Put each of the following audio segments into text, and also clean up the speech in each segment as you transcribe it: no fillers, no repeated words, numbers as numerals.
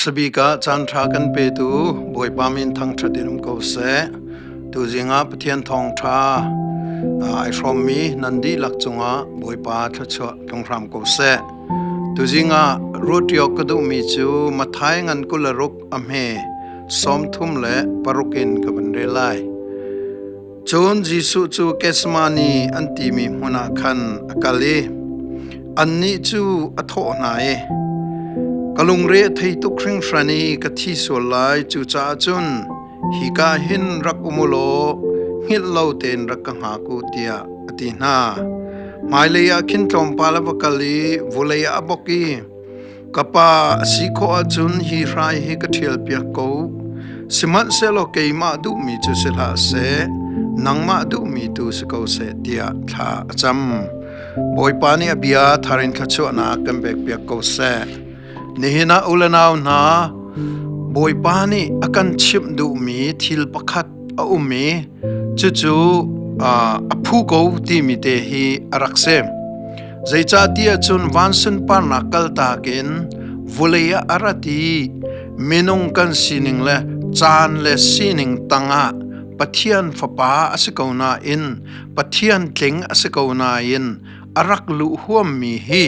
Hmasabik ah caanṭha kan petu Bawipa min thangṭhat in um ko seh. Tuzing ah Pathian thawngṭha ai hrawmmi nan dihlak cungah Bawipa thluachuah tlung hram ko seh. Tuzing ah ruahṭi awk ka duhmi cu Matthai ngan 26 a hme 36 in ka van rel lai. Cun Jesuh cu Gethsemane an timi hmun ah khan a kal i annih cu a thawh hna i, Ka lungre a thei tuk hringhran i ka thi sual lai, cucaah cun hika hin rak um u law hngilh lo tein rak ka hngak u, tiah a ti hna. Hmailei ah khin tlawmpal a va kal i vulei ah a bawk i, Ka pa, a si khawh ahcun hi hrai hi ka ṭhialpiak ko. Sihmanhsehlaw keimah duhmi cu si hlah seh, nangmah duhmi tu si ko seh, tiah thla a cam. Bawipa nih a bia thar in thluachuahnak kan pekpiak ko seh. Nihin ah u le nau hna, Bawipa nih a kan chimh duhmi thil pakhat a um i cucu a phu ko timi te hi a rak si. Zeicahtiah cun van sunparnak kaltak in vulei ah a rat i minung kan sining le caan le sining tangah Pathian Fapa a si ko nain Pathian tling a si ko nain a rak luh huammi hi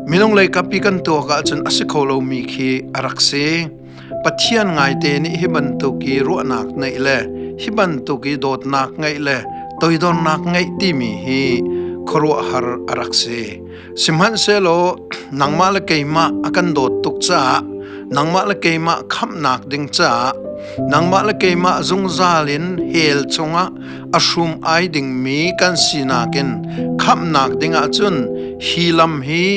minung lei kap i kan tuak ahcun a si kho lomi khi a rak si. Pathian ngaite nih hi bantuk i ruahnak ngeih le hi bantuk i dawtnak ngeih le toidornak ngeih timi hi khuaruahhar a rak si. Sihmanhsehlaw nangmah le keimah a kan dawt tuk caah nangmah le keimah khamhnak ding caah nangmah le keimah zungzal in hell chungah a hrum ai dingmi kan sinak in khamhnak ding ahcun hi lam hi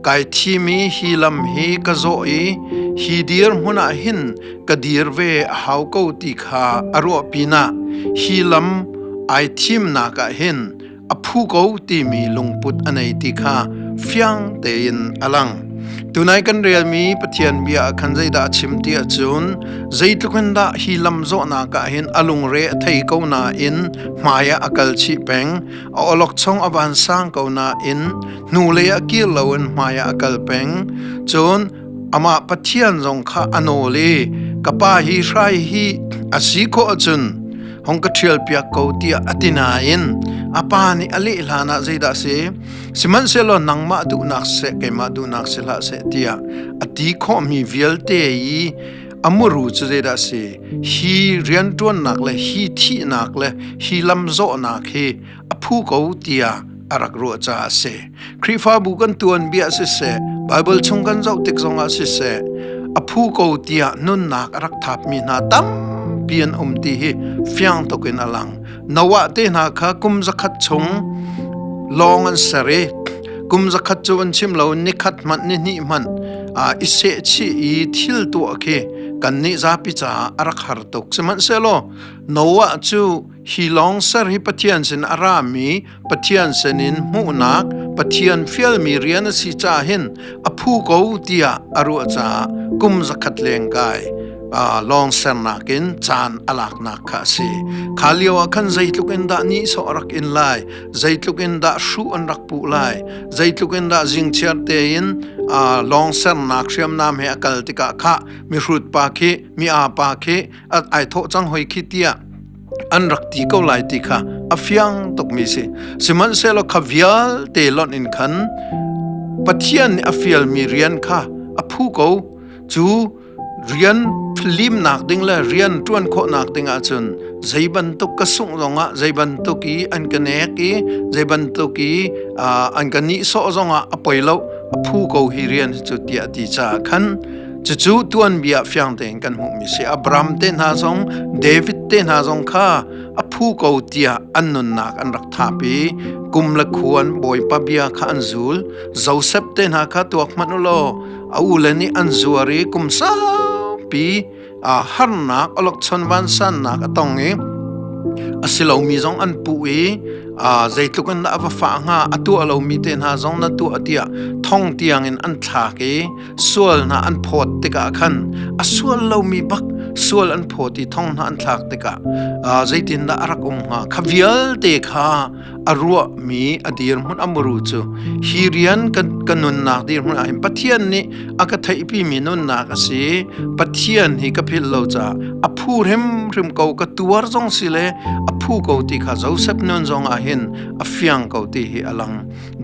Kai thim i hi lam hi ka zawh i hi dirhmun ah hin ka dir ve a hau ko ti kha a ruah pinah hi lam ai thimnak ah hin a phu ko timi lungput a nei ti kha fiang tein a lang. Tunai kan relmi Pathian bia ah khan zeidah a chim ti ahcun zeitluk in dah hi lam zawhnak ah hin a lungre a thei ko nain hmai ah a kal chih peng, a awlokchong a vansang ko nain hnulei ah kir loin hmai ah a kal peng. Cun amah Pathian zong kha a nawl i ka pa hi hrai hi a si khawh ahcun hong ka ṭhialpiak ko tiah a ti nain a pa nih a leh hlan ah zeidah a si? Sihmanhsehlaw nangmah duhnak seh keimah duhnak si hlah seh tiah a ti khawhmi vialte i a muru cu zeidah a si? Hi rianṭuannak le hi thihnak le hi lamzawhnak hi a phu ko tiah a rak ruah caah a si. Khrihfabu kan tuanbia siseh, Bible chung kan zoh tik zongah siseh, a phu ko tiah nunnak a rak thapmi hna tampi an um ti hi fiang tuk in a lang. Noah te hna kha kum zakhat chung lawng an ser i kum zakhat cu an chim lo nikhat hmanh ni hnih hmanh i seh chih i thil tuah khi kannih zapi caah a rak har tuk. Sihmanhsehlaw Noah cu Hi lawng ser hi Pathian sin a rami Pathian sinin hmuhnak Pathian fialmi rian a si caah hin a phu ko tiah a ruah caah kum zakhat leng kai lawng sernak in caan a laknak kha a si. Kha lio ah khan zeitluk in dah nihsawh a rak in lai, zeitluk in dah hruh an rak puh lai, zeitluk in dah zingchiar tein lawng sernak hriamnam he a kal tikah khah mihrut pa khi mi aa pa khi ai thawh cang hoi khi tiah an rak ti ko lai ti kha a fiang tukmi si. Sihmanhsehlaw kha vialte lonh in khan Pathian nih a fialmi rian kha a phu ko. Cu rian limnak ding le rian ṭuan khawhnak ding ahcun zei bantuk ka sungh zongah zei bantuk i an ka nek i zei bantuk i an ka nihsawh zongah a poi lo a phu ko hi rian cu tiah ti caah khan Cucu tuanbia fiang tein kan hmuhmi si. Abraham te hna zong, David te hna zong kha a phu ko tiah an nunnak an rak thap i kum le khuan Bawipa bia kha an zul. Joseph te hna kha tuak hmanh u law a ule nih an zuar i kum saupi harnak awlokchon vansannak a tong i a si lomi zong an puh i zeitluk in dah a va fah hnga a tuah lomi te hna zong na tuah tiah thong tiang in an thlak i sual hna an phawt tikah khan a sual lomi bak sual an phawt i thong hna an thlak tikah zeitindah a rak um hnga kha vialte kha a ruahmi a dirhmun a muru cu hi rian ka nunnak dirhmun ah hin Pathian nih a ka theihpimi nunnak a si. Pathian hi ka philh lo caah a phu hrimhrim ko, ka tuar zong si le a phu ko ti kha Joseph nun zong ah hin a fiang ko ti hi a lang.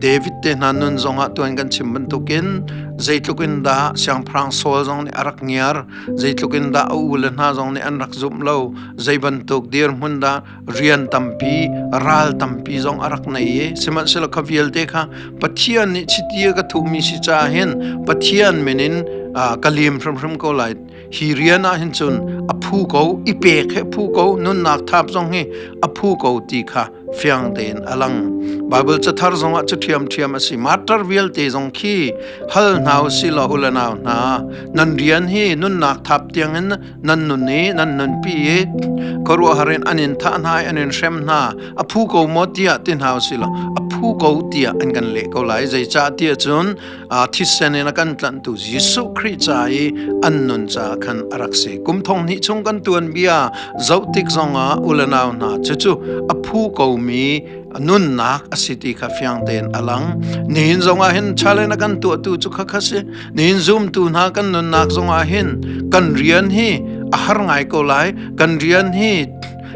David te hna nun zong ah tuan kan chim bantukin zeitluk in dah siangpahrang Saul zong nih a rak ngiar, zeitluk in dah a u le hna zong nih an rak zumh lo, zei bantuk dirhmun dah rian tampi, ral tampi zong a rak nei i sihmanhsehlaw kha vialte kha Pathian nih chiti a ka thuhmi si caah hin Pathian min in ka lim hrimhrim ko lai. Hi rian ah hin cun a phu ko, i pek he phu ko, nunnak thap zong hi a phu ko ti kha fiang tein a lang. Bible cathar zong ah cu ṭhiamṭhiam a si. Martar vialte zong khi hal hna u si law u le nau hna, nan rian hi nunnak thap tiangin nan nun i nan nunpi i khuaruahhar in an in thah hna i an in hrem hna, a phu ko maw tiah ti hna u si law a phu ko tiah an kan leh ko lai. Zeicah tiah cun thisen in a kan tlanhtu Jesuh Khrih ca i an nun ca khan a rak si. Kum thong hnih chung kan tuanbia zoh tik zongah u le nau hna, cucu a phu komi nunnak a si ti kha fiang tein a lang. Nihin zongah hin challenge a kan tuahtu cu kha kha si. Nihin zumtu hna kan nunnak zongah hin kan rian hi a har ngai ko lai. Kan rian hi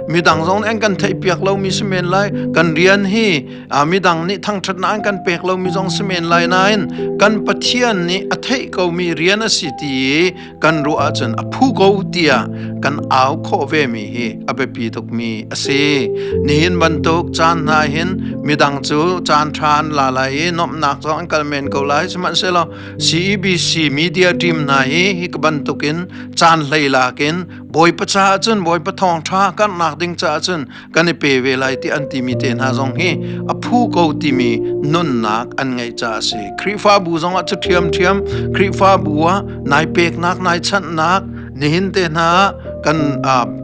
midang zong nih an kan theihpiak lomi si men lai. Kan rian hi midang nih thangṭhatnak an kan pek lomi zong si men lai nain kan Pathian nih a theih komi rian a si ti i kan ruah ahcun a phu ko tiah kan au khawh vemi hi a biapi tukmi a si. Nihin bantuk caan hna hin midang cu caan ṭha an la lai i nuamhnak zong an kal men ko lai. Sihmanhsehlaw CEBC media team hna hi hi bantukin caan hlei lakin Bawipa caah cun, Bawipa thawngṭha karhnak ding caah cun kan i pe ve lai ti an timi te hna zong hi a phu ko timi nunnak an ngeih caah a si. Khrihfabu zong ah cu ṭhiamṭhiam. Khrihfabu ah nai peknak, nai chanhnak, nihin te hna kan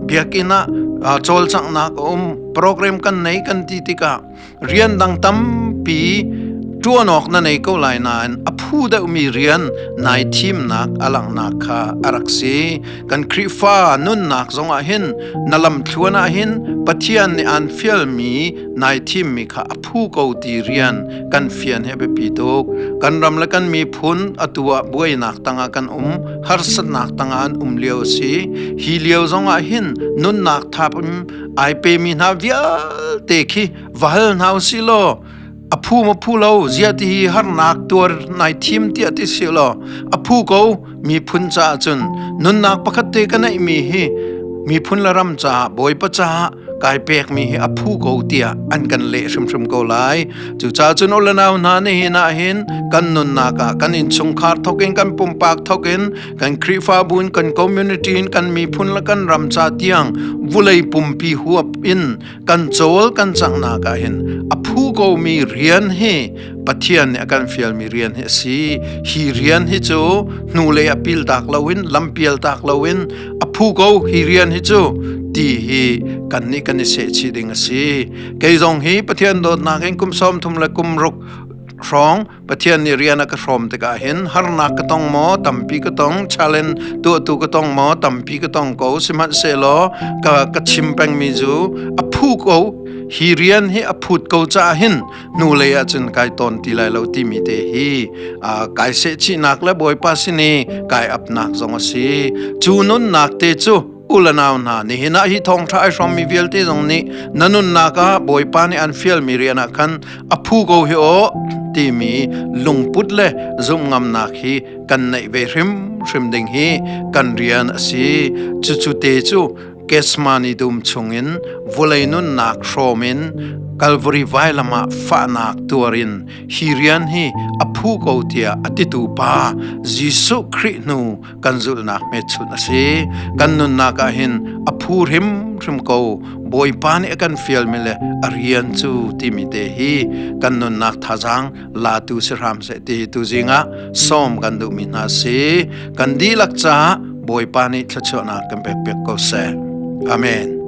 biakinn ah cawlcanghnak a um, program kan nei kan ti tikah rian dang tampi ṭuan awk na nei ko lai nain a phu deuhmi rian nai thimnak a langhnak kha a rak si. Kan Khrihfa nunnak zongah hin na lamthluan ah hin Pathian nih aan fialmi nai thimmi kha a phu ko ti rian kan fian hi a biapi tuk. Kan ram le kan miphun atu ah buainak tangah kan um, harsatnak tangah an um lio a si. Hi lio zongah hin nunnak thap in ai pemi hna vialte khi va hal hna usih law a phu ma phu lo, zia ti hi harnak tuar nai thim tiah ti si law a phu ko, miphun caah cun nunnak pakhat te ka neih mi hi miphun le ram caah, Bawipa caah kai pek mi hi a phu ko tiah an kan leh hrimhrim ko lai. Cucaah cun ulanau hna, nihin ah hin kan nunnak ah kan innchungkhar thokin, kan pumpak thokin, kan Khrihfabu in, kan community in, kan miphun le kan ram ca tiang vulei pumpi huap in kan cawl kan canghnak ah hin a phu komi rian hi Pathian nih a kan fialmi rian hi a si. Hi rian hi cu hnulei a pil tak loin, lampial tak loin a phu ko hi rian hi cu ti hi kan nih kan i sehchih ding a si. Kei zong hi Pathian dawtnak in kum 30 le kum ruk hrawng Pathian nih rian a ka hrawm tikah hin harnak ka tong maw? Tampi ka tong. Challenge tuahtu ka tong maw? Tampi ka tong ko. Sihmanhsehlaw ka chim pengmi cu a phu ko, hi rian hi a phut ko caah hin hnulei ah cun kai tawn ti lai lo timi te hi kai sehchihnak le Bawipa sin i kai apnak zong a si. Cu nunnak te cu ulanau hna, nihin ah hi thawngṭha ai hrawmmi vialte zong nih na nunnak ah Bawipa nih an fialmi rian ah khan a phu ko hi aw timi lungput le zumhngamnak hi kan neih ve hrimhrim ding hi kan rian a si. Cucu te cu Gethsemane dum chungin vawlei nunnak hrawm in Calvary vailam ah fahnak tuar in hi rian hi a phu ko tiah a titu pa Jesuh Khrih hnu kan zulhnak hmelchunh a si. Kan nunnak ah hin a phu hrimhrim ko Bawipa nih a kan fialmi le a rian cu timi te hi kan nunnak thazaang latu si hram seh ti hi tuzing ah sawm kan duhmi hna si. Kan dihlak caah Bawipa nih thluachuahnak kan pek piak ko seh. Amen.